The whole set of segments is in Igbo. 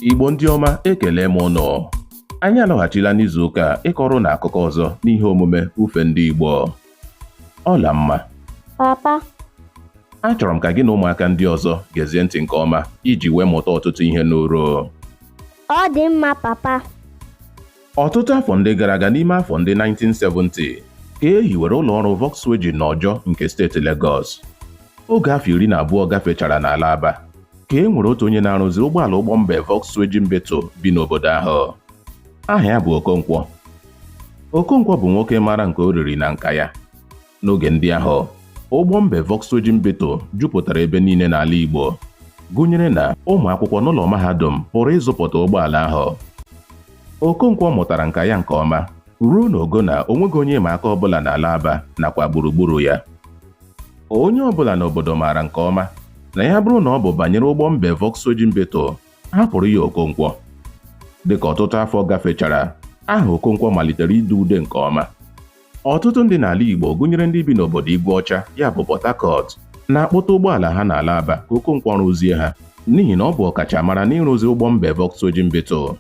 Igbo ndị ọma, ekele m ụnụ. Anyị alọghachila n'izu ụka a ịkọrọ ụnụ akụkọ ọzọ n'ihe omume Ufe Ndị Igbo. Ọlamma. Papa. Achọrọ m ka gị na ụmụaka ndị ọzọ gezie ntị nke ọma iji wee mụta ọtụtụ ihe n'uru. Ọ dị mma, papa. Ọtụtụ afọ ndị gara aga n'ime afọ ndị 1970 ka e hiwere ụlọ ọrụ Volkswagen n'Ọjọ nke steeti Legọs. Oge afọ 12 gafechara n'ala Aba ka e nwere otu onye na-arụzi ụgbọala ụgbọ mbe Volkswagen Beetle bi n'obodo ahụ. Aha ya bụ Okonkwo. Okonkwo bụ nwoke mara nke o riri na nka ya. N'oge ndị ahụ, ụgbọ mbe Volkswagen Beetle jupụtara ebe niile n'ala Igbo, gụnyere na ụmụ akwụkwọ n'ụlọ mahadum pụrụ ịzụpụta ụgbọala ahụ. Okonkwo mụtara nka ya nke ọma ruo n'ogo na o nweghị onye ịma aka ọbụla n'ala Aba nakwa gburugburu ya. Onye ọbụla n'obodo maara nke ọma na ya bụrụ na ọ bụ banyere ụgbọ mbe Volkswagen Beetle, hapụrụ ya Okonkwo. Dịka ọtụtụ afọ gafechara, aha Okonkwo malitere ide ude nke ọma. Ọtụtụ ndị n'ala Igbo gụnyere ndị bi n'obodo Igwe Ọcha ya bụ Port Harcourt na-akpụta ụgbọala ha n'ala Aba ka Okonkwo rụzie ha n'ihi na ọ bụ ọkachamara n'ịrụzi ụgbọ mbe Volkswagen Beetle.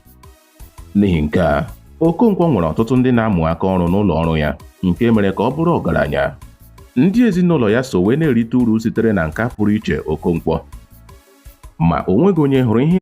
N'ihi nke a, Okonkwo nwere ọtụtụ ndị na-amụ aka ọrụ n'ụlọ ọrụ ya nke mere ka ọ bụrụ ọgaranya. Ndị ezinụlọ ya so wee na-erite uru sitere na nka pụrụ iche Okonkwo. Ma o nweghị onye hụrụ ihe